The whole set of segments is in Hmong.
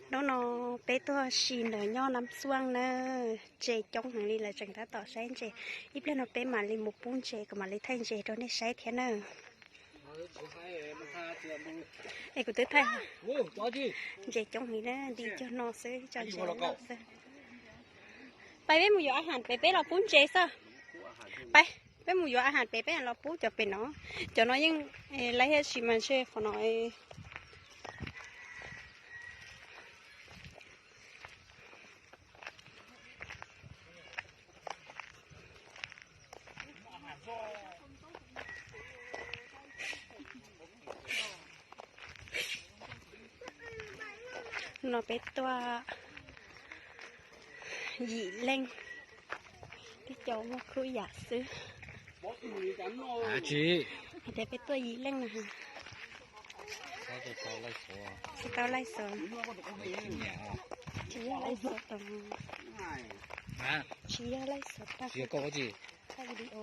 Hnub no peb tuaj si ntawm nyob Nab Xuaj na, ntses coob heev li, lawv tseem tab tom saib ntses. Ib pliag no peb mam li mus pub ntses kom mam li thaij ntses rau nej saib thiab na. Es kuv twb thaij, ntses coob heev na, nti cuag no xwb, tso ntses no xwb. Pais peb mus yuav a has pem peb los pub ntses xwb. Pais, peb mus yuav a has pem peb los pub cov pem no. Cov no yeej laib thiab tsis mas ntshe qhov no. No peb tuaj yim leej, tib co muaj khub yam xwb. Hais tias peb tuaj yim leej na. Tsis tau laij xov. Tsis yog laij xov tau. Tsis yog laij xov tau. Thaij video.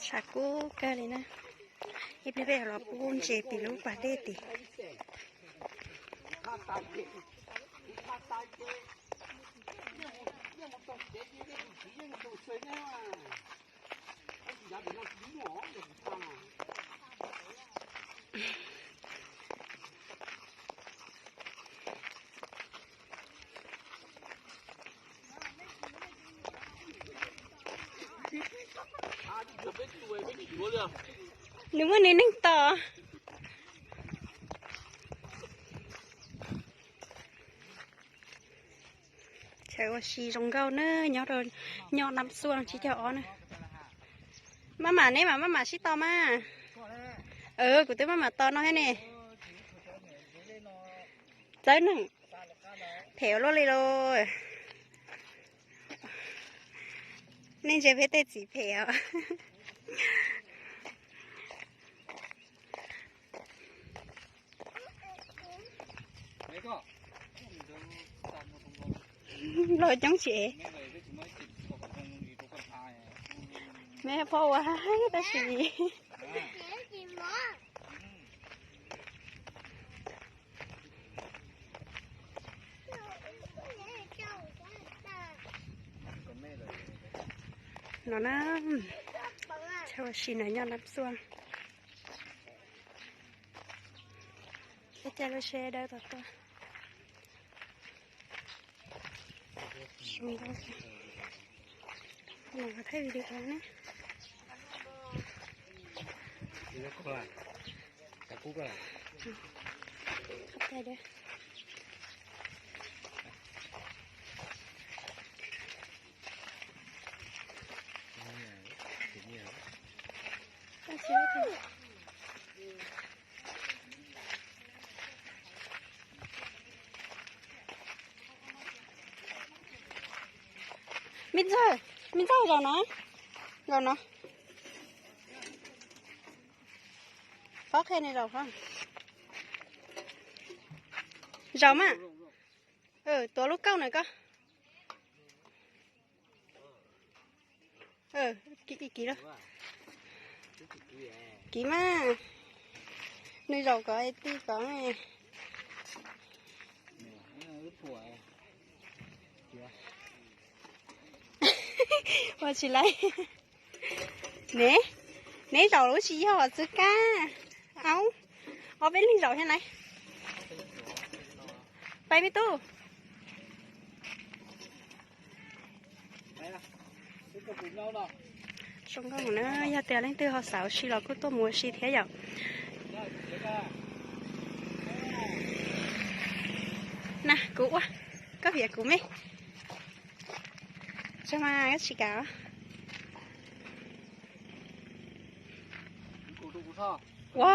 Tshav kub kawg li na. Ib pliag peb los pub ntses tim lub pas dej tim. Nws muaj nws neeg tos. Chaw ua si zoo nkauj na, nyob rau, nyob Nab Xuaj tsib caug ob na. Maj mam neb mas maj mam sib tos mas. Kuv twb maj mam tos no thiab ne. Txawb neeg. Phem ua luaj li lauj. Nej ntsia peb tej txiv phem os. Los coob tsis ev. Me phob ua haib tab sis. No na, chaw ua si no nyob Nab Xuaj. Ib caij lub tsheb dawb tau tuaj. Thaij video ne. Me ntxawg, me ntxawg zaum no, zaum no. Pov qhia nws zaum, zaum mas. Tuav lub kauj na koj. Kiv, kiv, kiv lawm. Kiv mas. Nws zaum kom ti kom. Ua tsis laib. Ne, neb zaum lub tsis yog txwv kab. Au, ob peb leeg zaum thiab na. Pais me tub. Zoo nkauj na, yog tias leej twg ho xav ua si los kuj tuaj mus ua si thiab yom. Na kuv ua, koj viam kuv me. Tso mas koj tsis kam. Ua.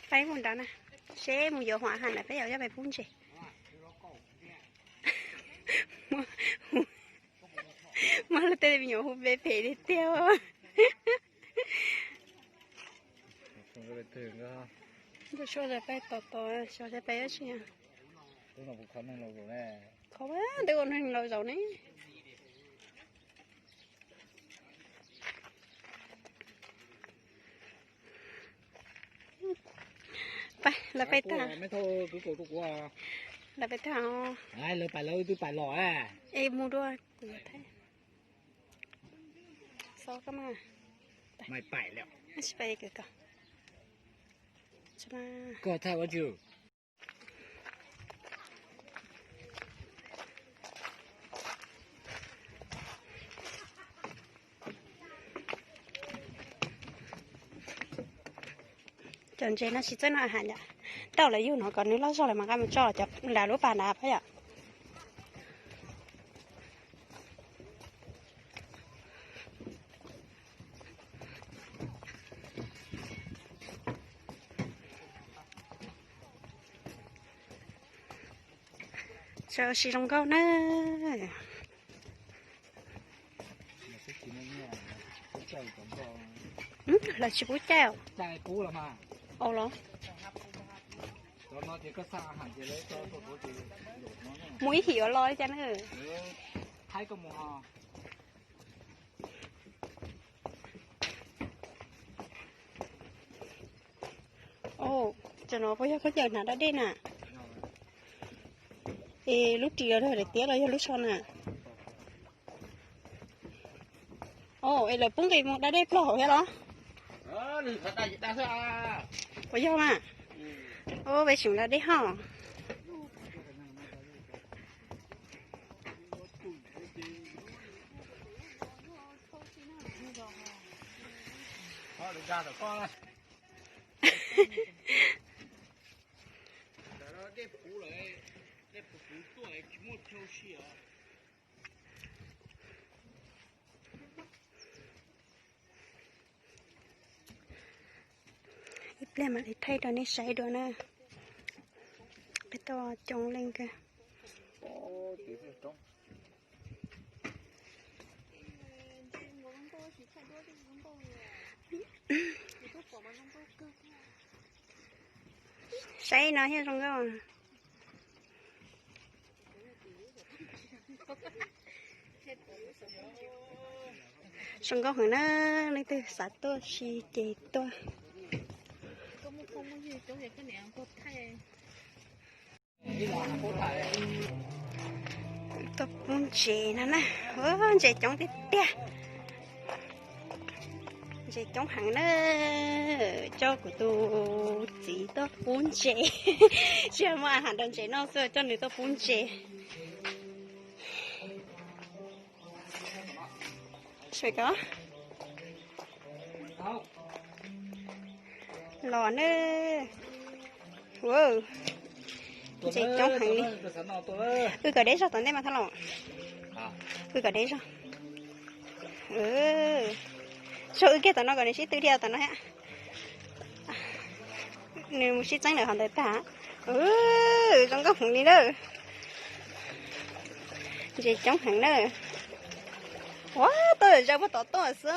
Peb mus nrad na, seb mus yuav hua ha na peb yog peb pub ntses. Muaj luag tej me nyuam hu peb phem tiag tiag. Ntsuag peb tos tos xyov peb tsis, khov twb ua neeg laus zaum ne. Pab, lawv pab tag. Lawv pab tag. Es mus dua kuv yuav thaij. Xov koj mas. Tsis pab kawg koj. Cov ntses no tsis txawj noj a has yom. Tau lawv yug no kom nws loj zog lawm mas nqa mus tso cov nram lub pas nrad pab yom. Tso si zoo nkauj na. Lawv tsis pub caij os. Au los. Mus ib him ua los li cas na. Cov no puas yog khaub ncaws hnav da dej na? Es lub ris los daim tiab los yog lub tsho na? Es lawv pub nqis mus da dej plaws hauv thiab los? Puas yog mas? Peb tsis mus da dej ho. Ib pliag mam li thaij rau nej saib dua na. Peb tuaj coob leej kawg. Saib no thiaj zoo nkauj. Zoo nkauj heev na, leej twg xav tuaj si ces tuaj. Tuaj pub ntses no na, ntses coob tiag tiag. Ntses coob heev na, coj kuv tus txiv tuaj pub ntses. Tsis muaj a has rau ntses noj xwb coj nws tuaj pub ntses. Los na. Ntses coob heev li. Wb kom deb zog tom ntej mas thab los. Wb kom deb zog. Tso wb kiag tom no kom nws sib tw dhia tom no thiab. Nws mus sib txeeb lawm hov ntawd tag. Zoo nkauj heev li na. Ntses coob heev na. Ua, tuaj zaws puag tom tuaj xwb.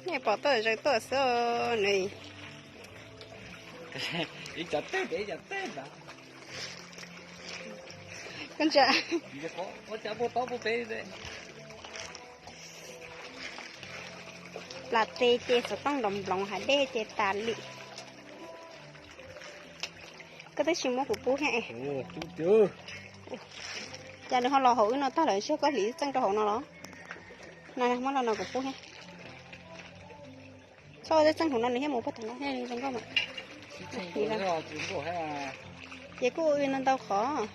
Nej pom tuaj zaws tuaj xwb nws. Ib co teg ib co teg ntag. Koj ntsia. Plas tes ces xov tooj nroos nploov hav dej ces tas li. Koj twb tsis muab kuv pub thiab. Cas nws ho los hauv wb no tag lawm, ntshe koj hliv txeej rau hauv no los? Na, muab los no kuv pub thiab. Txhob ua txeej hauv no nws thiaj mus puag tom no thiaj zoo nkauj mas. Ces kuj ua ntau ntau qhov.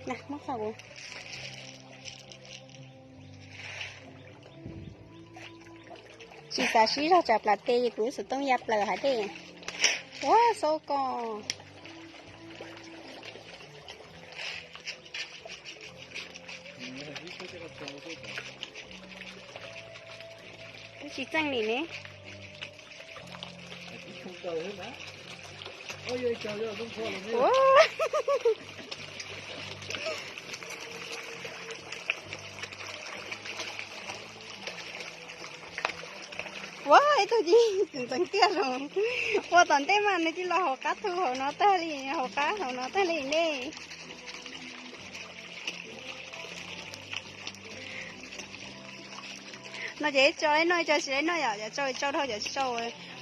Muab qhov kuv tsis xav sib zog tsam plam tes ces kuv xov tooj ya plaws hav dej. Ua xau ko. Twb tsis txeej li ne. Ua ib tug ci ntxeev tiaj zoo. Ua tom ntej mas nws cia los hauv qab thu hauv no tag li, hauv qab hauv no tag li ne. No ces tso ib no, tso tsis ib no yom, cov tsau tsau dhau cov tsis tsau.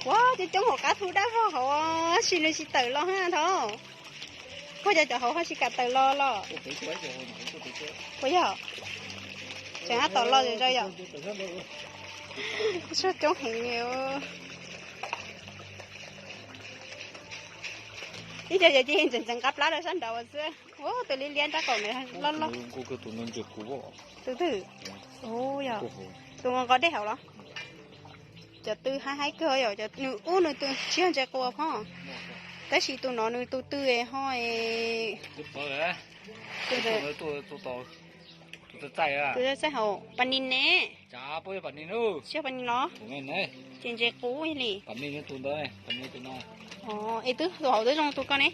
Ua coob coob hauv qab thu dab vog hauv, tab sis nws tsis tawm los na thaum. Koj cov cov hauv ho tsis kam tawm los los. Puas yog? Tseem ab tom los zom zaws yom. Tsau coob heev. Ib co yog cia ntxeev ntxeev qab plab rau sab nraud xwb. Ua tus liab liab nrab qaum ntawd loj loj. Tus twg? Yog tus nqos dej hauv los? Cov tw haib haib kawg yom, nws ub nws tw tsis yog ntses quas phoj, tab sis tus no nws tus tw ho tus txaij hauv pas nis ne. Tsis yog pas nis los? Ces ntses qub li. Es twb tus hauv twb zoo tus ko ne.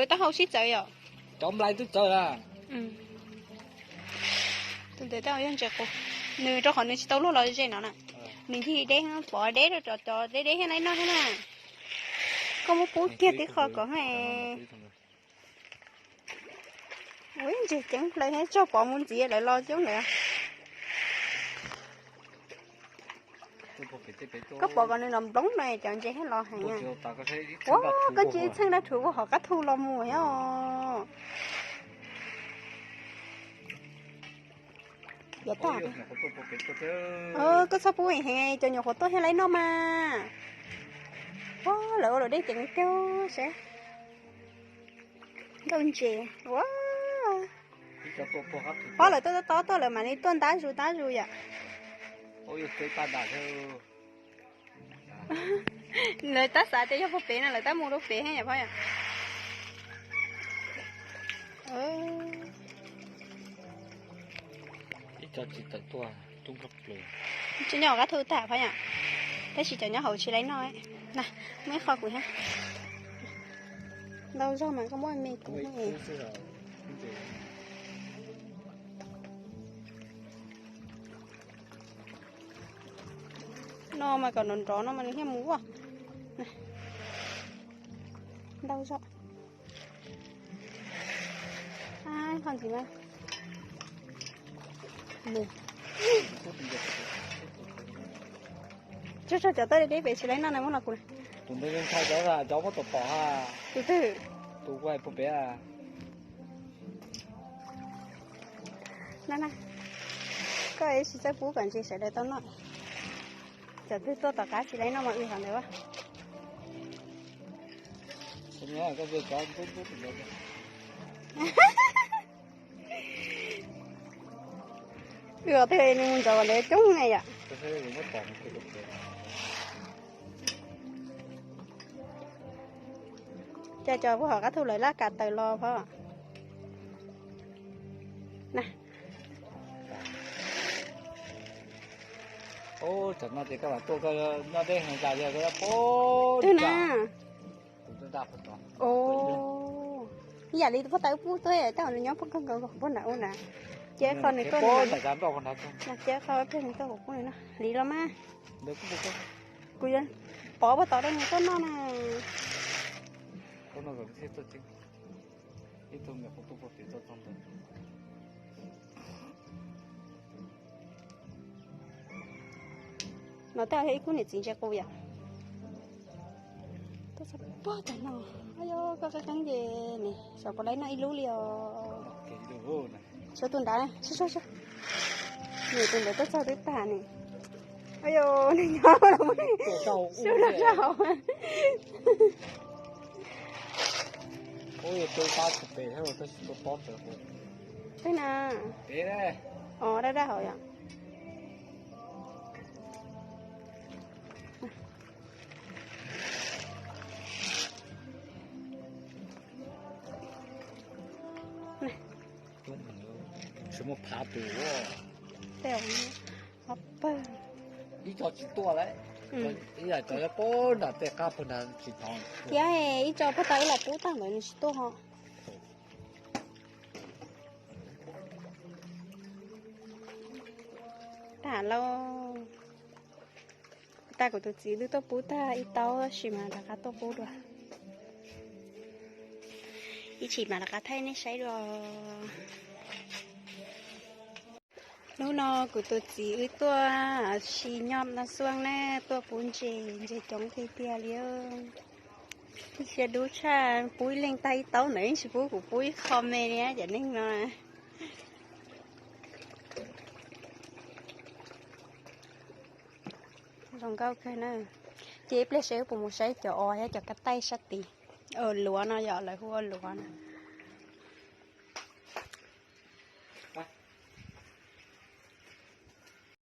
Taub hau sib txawv yom. Cov nplai twb txawv. Tus ntawd tab yog ntses qus, nws rau qhov nws tsis tau luag los ze no na. Nws ncig deb, pov deb rau cov deb deb thiab noj thiab na. Koj muab pub kiag tib qho kom ha. Ua ntses ceev plaws thiab, tsog pov mus ntxiv lawv los coob lawm. Koj pov kom nws los nploov no cov ntses thiaj los heev. Ua koj cia txheej dab rhuv ua hom qab thu los mus os. Yav tag, koj txhob pub heev, cov nyuam qhuav tuaj thiaj li noj mas. Ua lawv ua luam dej ceev tiag seb. Nkauj ntses ua. Pob lawv tuaj tob tob tuaj lawv mam li tuaj ntab zus ntab zus yom. Lawv tab xav tias yog puag pem no lawv tab mus rau pem thiab yom Phob yom. Tsis nyob hauv qab thu tag Phob yom, tab sis cov nyob hauv tsis li noj. Na, muaj ib qho kuv thiab. Ntau zog mas koj muab me kuv. No mas kom nrov nrov no mas nws thiaj mus ua. Ntau zog. Qhov ntxiv mas. Tso tso cov tawj deb deb pem tsis li noj na muab los kuv. Tus ntawd ntshai cov, cov muab tom tom ha. Tus twg? Tus kuv hais puag pem. Na na, koj tsis txawj pub kom ntses sawv daws tau noj. Cov twg tuaj tom qab tsis li noj mas ua li hov ntawd. Wb os, twb nws mus ntxov ntawd coob ne yom. Cas cov puag hauv qab thu lawv laj kam tawm los Phob. Na. Tam no ces koj mam tuaj, koj nyob deb heev tas yog koj pub twg na. Ib yam li puag ta wb pub tuaj, tej zaum nws nyob puag nkaus nkaus puag nram ub na. Cia qho nws tuaj, cia qho pliag nws tuaj kuv pub nws noj li los mas. Kuv yuav pov puag tom rau nws tuaj noj na. No tej zaum yog ib khub niam txiv ntses qus yom. Tuaj txog puag tom no, yog koj qeeb qeeb ces nim xyov puas li noj ib lub li os. Saib tus nrad, saib, saib, saib. Nws tus nrad tuaj txog twb tag ne. Ayo, nws nyob los su rau sab hauv. Twb na. Os, daj daj hauv yom. Tsis muaj phav tus. Tej ob pawg. Ib co tsis tuaj lawm. Ib yam cov nyob puag nram tej qab puag nrad tsis hnov. Thiab ib co puag ta ib los pub tag ntawd nws tsis tuaj ho. Tag lauj. Tag kuv tus txiv twb tuaj pub tag ib taub tab sis mas rov qab tuaj pub dua. Ib chim mas rov qab thaij nej saib dua. Hnub no kuv tus txiv wb tuaj si nyob no xuaj na, tuaj pub ntses, ntses coob tiag tiag li. Ib siab dub tshaj, pub ib leeg tag ib taub ntawd yeej tsis pub kuv pub ib qho me li cov neeg no. Zoo nkauj kawg na. Ces ib pliag seb puas mus saib cov os thiab cov kab taij sab tid. Luav no yom, lawv hu ua luav no.